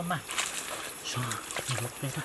Mas, so, los pe na.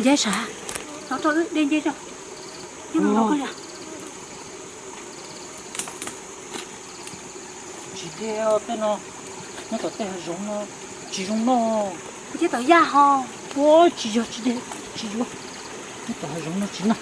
Nceb sav, rov rau wb de nceb tso. Nceb no rau koj li. Tsis de tej no, nyob tom tej hav zoov no tsis zoo noj. Kuv thiaj tawm yaj ho. Ua tsis yog tsis de, tsis yuav. Nyob tom hav zoov no tsis noj.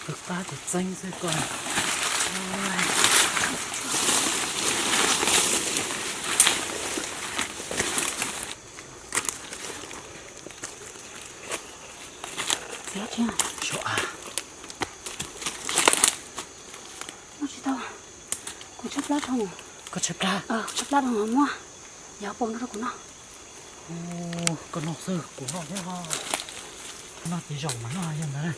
Koj qab tus txeeb xwb koj. Txiav tsis, tsis tau. Kuv tshaib plab dhau. Koj tshaib plab? Tshaib plab dhau muab yog pau no rau kuv noj. Koj noj xwb kuv noj thiab. Noj tsis zaum mas noj yog ntawd.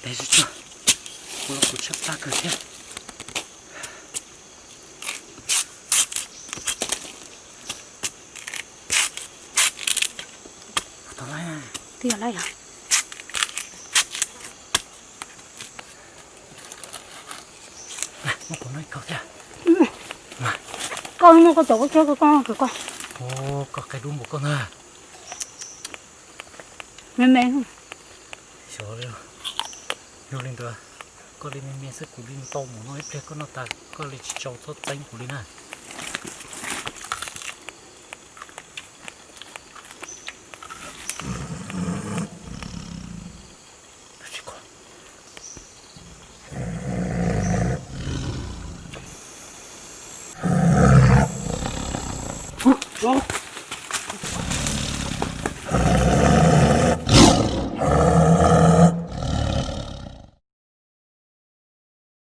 Tes tsuag, kuv los kuv tshaib plab kawg thiab. Tau lawm. Twb yog lawm yog. Muab kuv noj ib kaug thiab. Koj muab koj cov koj tsheb koj koj koj. Koj qia dub npaum koj ntag. Me me. Xyov li, yog li ntawd koj li me me xwb kuv li ntau mus no ib pliag koj noj tas koj li tsis tsaus txhob txeeb kuv li na. Ub,